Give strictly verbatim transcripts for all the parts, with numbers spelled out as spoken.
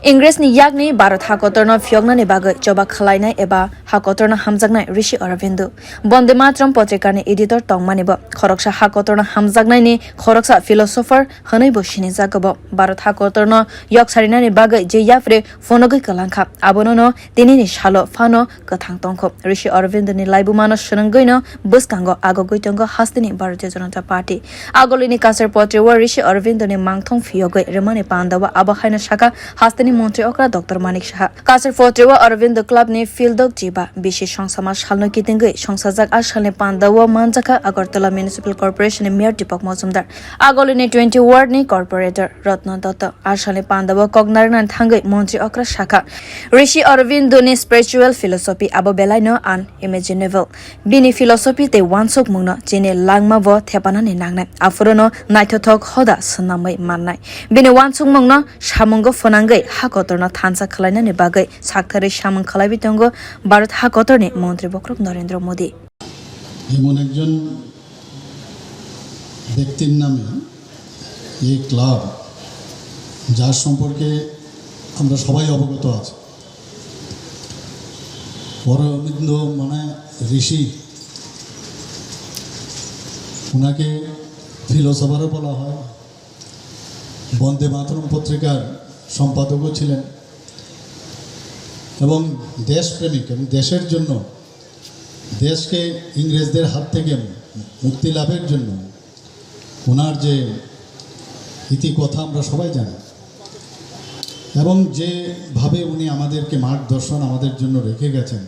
Ingresni yakni Bharat hakotorno phiyoknani bagwi choba khwlainai eba hakotorno hamjaknai Rishi Aurobindo. Bonde Mataram potrikani editor tongmani bo khoroksa hakotorno hamjaknaini khoroksa philosopher hwnwi bo sinijak bo. Bharat hakotorno yok sarinani bagwi je yapri phunugwi kwlangkha, abonono tinini salo phano kwthang tongkho. Rishi Aurobindoni laibumano swnwngwino bwskango agogwi tongo hasteni Bharatiya Janata Party. Agolini kasar potrio Rishi Aurobindoni mangthong phiyogwi rwmani pandao abo haino sakha hasteni montri okra Doctor Manik Saha. Kasar potrio Aurobindo Clubni Fieldok Jiba bisi songsama salno kitingwi songsajak a salni pandao manjakha Agartala Municipal Corporation ni Mayor Deepak Majumdar. Agolini twenty ward ni corporator Ratna Datta a salni pandao kok narwknani thangwi montri okra sakha, Rishi Aurobindoni spiritual philosophy abo belaino unimaginable. Bini philosophy tei uansukmungno chini langma bo thepanani nangnai, aphuru no naithothok hoda swnamwi mannai. Bini uansukmungno samungo phwnangwi hakotorno thansa khwlainani bagwi saktharwi samung khwlaiwi tongo Bharat hakotorni montri bokrok Narendra Modi. এমন একজন ব্যক্তির নামে এই ক্লাব, যার সম্পর্কে আমরা সবাই অবগত আছি। অরবিন্দ মানে ঋষি, ওনাকে ফিলোসোফারও বলা হয়, বন্দে মাতরম পত্রিকার সম্পাদকও ছিলেন এবং দেশপ্রেমিক এবং দেশের জন্য, দেশকে ইংরেজদের হাত থেকে মুক্তি লাভের জন্য ওনার যে ইতি কথা আমরা সবাই জানি এবং যেভাবে উনি আমাদেরকে মার্গদর্শন আমাদের জন্য রেখে গেছেন,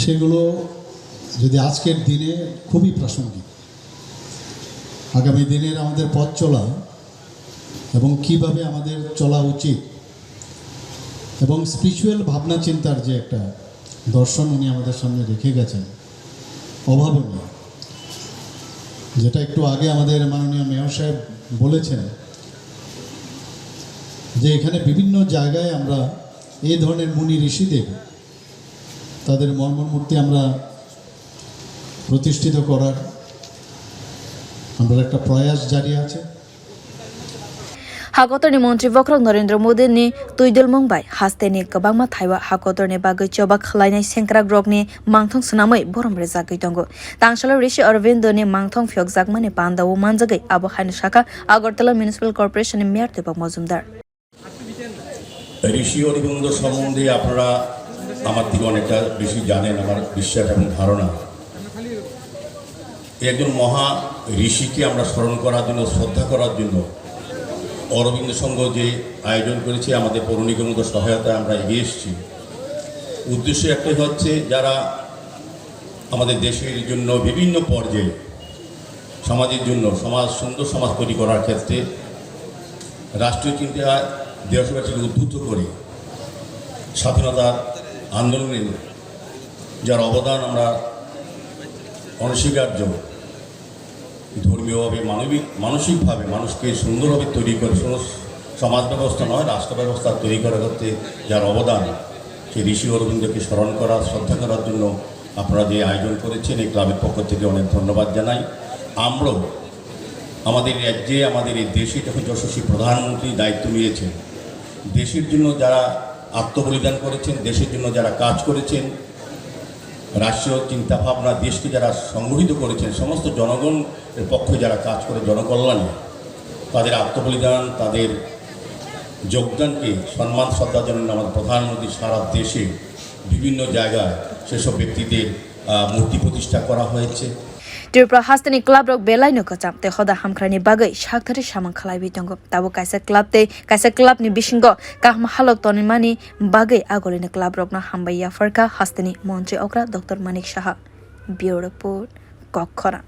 সেগুলো যদি আজকের দিনে খুবই প্রাসঙ্গিক। আগামী দিনের আমাদের পথ চলা এবং কিভাবে আমাদের চলা উচিত এবং স্পিরিচুয়াল ভাবনা চিন্তার যে একটা দর্শন উনি আমাদের সামনে রেখে গেছেন, অভাবনীয়। যেটা একটু আগে আমাদের মাননীয় মেয়র সাহেব বলেছেন যে এখানে বিভিন্ন জায়গায় আমরা এই ধরনের মুনি ঋষিদের তাদের মর্মর মূর্তি আমরা প্রতিষ্ঠিত করার আমরা একটা প্রয়াস জারি আছে। Hakotorni montri bokrok Narendra Modi ni twidulmung bai hasteni kwbangma thaiwa hakotorni bagwi choba khwlainai sengkrakrokni mangthong swnamwi borom rwjagwi tongo. Tangsalo Rishi Aurobindoni mangthong phiyokjakmani pandao manjagwi abo haino sakha Agartala Municipal Corporation ni Mayor Deepak Majumdar. ঋষি অরবিন্দ সম্বন্ধে আপনারা আমার থেকে অনেকটা বেশি জানেন, আমার বিশ্বাস এবং ধারণা। একজন মহা ঋষিকে আমরা স্মরণ করার জন্য, শ্রদ্ধা করার জন্য অরবিন্দ সংঘ যে আয়োজন করেছে, আমাদের পৌর নিগমগত সহায়তায় আমরা এগিয়ে এসেছি। উদ্দেশ্য একটাই হচ্ছে, যারা আমাদের দেশের জন্য বিভিন্ন পর্যায়ে সমাজের জন্য, সমাজ, সুন্দর সমাজ তৈরি করার ক্ষেত্রে রাষ্ট্রীয় চিন্তা দেশবাসীকে উদ্বুদ্ধ করে স্বাধীনতার আন্দোলনে যার অবদান আমরা অনস্বীকার্য। ধর্মীয়ভাবে, মানবিক, মানসিকভাবে মানুষকে সুন্দরভাবে তৈরি করে, শুধু সমাজ ব্যবস্থা নয়, রাষ্ট্র ব্যবস্থা তৈরি করার ক্ষেত্রে যার অবদান, সেই ঋষি অরবিন্দকে স্মরণ করা, শ্রদ্ধা করার জন্য আপনারা যে আয়োজন করেছেন, এই ক্লাবের পক্ষ থেকে অনেক ধন্যবাদ জানাই। আমরাও আমাদের রাজ্যে, আমাদের এই দেশে যখন যশস্বী প্রধানমন্ত্রী দায়িত্ব নিয়েছেন, দেশের জন্য যারা আত্মবলিদান করেছেন, দেশের জন্য যারা কাজ করেছেন, রাষ্ট্রীয় চিন্তাভাবনা, দেশকে যারা সংগঠিত করেছেন, সমস্ত জনগণের পক্ষে যারা কাজ করে জনকল্যাণে, তাদের আত্মবলিদান, তাদের যোগদানকে সম্মান শ্রদ্ধা জানানোর জন্য আমাদের প্রধানমন্ত্রী সারা দেশে বিভিন্ন জায়গায় সেসব ব্যক্তিদের, আহ, মূর্তি প্রতিষ্ঠা করা হয়েছে। Tripura hasteni club rok belai no kwcham tei hoda hamkrai ni bagwi sakthari samung khlaiwi tongo. Tabuk kaisa club tei kaisa club ni bisingo kaham halok tonwi mani bagwi agulini club rokno hambai yapharkha hasteni montri okra Doctor Manik Saha. Bureau Report, Kokkhorang.